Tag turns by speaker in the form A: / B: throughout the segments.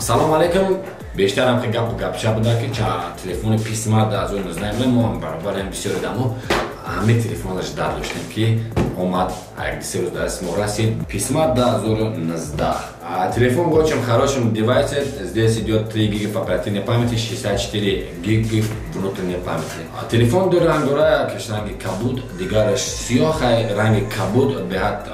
A: Салом алейкум. Бештарам ки гапу гапча буда ки телефони P Smart 2019 мо ҳам баробарем бисёр одамо ҳамин телефонаш дар доштем ки омад як-се рӯз даст мо расид. P Smart 2019. Телефон в очень хорошем девайсе. Здесь идет 3 гигов оперативной памяти, 64 гигов внутренней памяти. Телефон ду ранг дора, якеш ранги кабуд, дигараш сиёҳ, ранги кабуд беҳад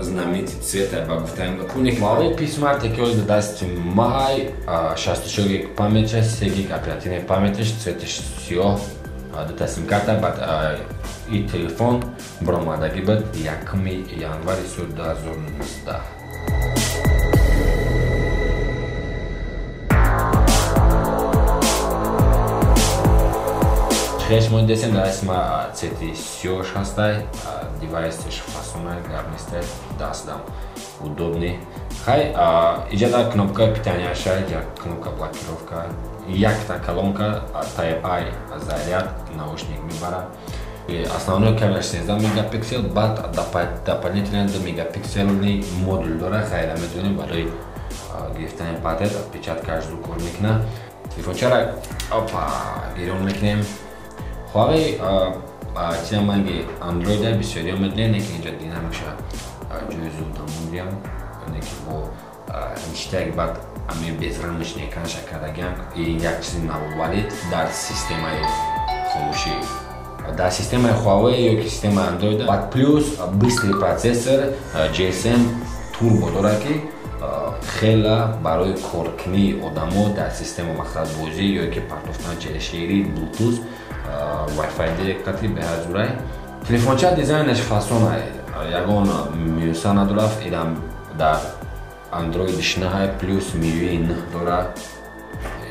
A: знаменитый цвета ба гуфтаем. Пуник Huawei P Smart яке оз дасти май 66 гиг памяташ, 3 гиг оперативной памяташ, цветаш сиёҳ, дута сим-карта, баъд и телефон баромадагӣ буд 1 январи соли 2019. Хеш мо десем дар исма цвети сиёҳш ҳастай, девайсш фасонай, гап нестай, дастдам удобный. Хай, иҷа дар кнопка питанияша, иҷа кнопка блокировка, якта колонка Type A заряд, наушник мебара. Основной камера 16 мегапиксел, баъд дополнительно 2 мегапикселни модул дора, хайра медонем барои гирифтани патент, отпечаткаш зуд кор мекунад. Телефончара опа гирён мекунем. Huawei чиаманги Android бисёриё медонем, лекин инҷа динамикша ҷои зуд намондиям, лекин бо ништяк баъд ами безрамочный экранша кардагиам, ин як чизи навоварӣ дар системаи хомӯшӣ, дар системаи Huawei ё ки системаи Android. Баъд плюс быстрый процессор GSM Turbo дорад, ки хела барои коркунии одамо дар система мақсадбозӣ ё ки партофтан челешери Bluetooth, Wi-Fi директ беҳад зурай. Телефонча дизайнаш фасонай, ягон минуса надорад, инам дар Android 9 плюс MIUI 9 дорад.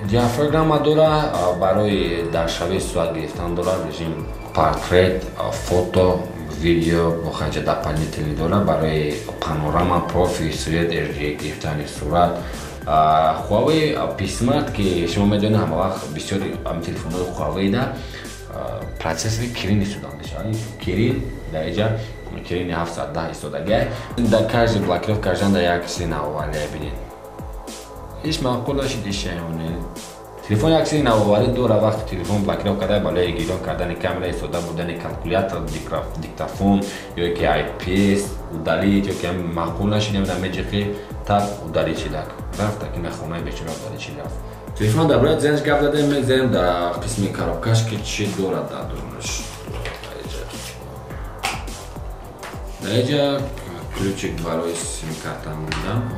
A: Диафрагма дора, барои даршавии сурат гирифтан дора, режим портрет, фото, видео, боханҷа дополнительный дора барои панорама, профи, свет, RGB гирифтани сурат. Huawei P Smart ки шумо медонед ҳама вақт бисёри ҳамин телефонҳои Huawei да процессори Kirin истода мешавад. Kirin дар иҷа Kirin 710 истодагиай. Дар каждый блокировка жанда як чизи навовария бинед. Ҳеч маъқул нашид ишаёне. Телефон як чизи навоварӣ дора, вақте телефон блокировка карда, барои гирён кардани камера, истода бурдани калкулятор, диктофон ё ки IPS удалить, ё ки маъқул нашид, намедонам меҷиқи тап удалить шидак. Рафта ки хонаи бечора удалить шид рафт. Телефон дар бораи дизайнаш гап задем, мегзарем дар қисми коробкаш ки чӣ дорад дар дурунаш. Дар иҷа ключик барои сим-карта мондам.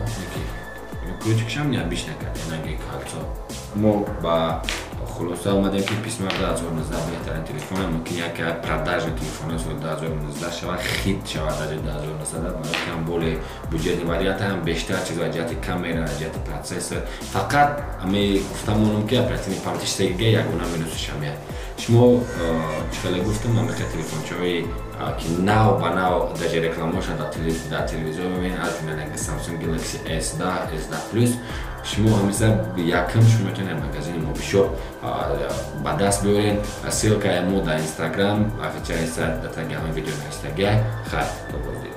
A: Ключикшам необычно кард, янаги кальцо. Мо ба хулоса омадем ки P Smart 2019 беҳтарин телефон, мумкин яке аз продажни телефонҳои соли 2019 шавад, хит шавад дар 2019, барои ки ҳам более бюджетный вариант, ҳам бештар чизо аз ҷиҳати камера, аз ҷиҳати процессор. Фақат ами гуфтам ки оперативный памятиш 3 гига ягона минусиш ҳамия. Шумо чӣ хеле гуфтам, ҳамин телефончаҳои ки нав ба нав даже рекламаошон дар телевизор мебинед, аз ҷумла Samsung Galaxy S10, S10 Plus, шумо ҳамеша якм шумо метавонед магазини Mobishop ба даст биёред. Ссылкаи мо дар Instagram, официальный сайт дар таги ҳамин видео навиштагиай. Хайр, то боздид.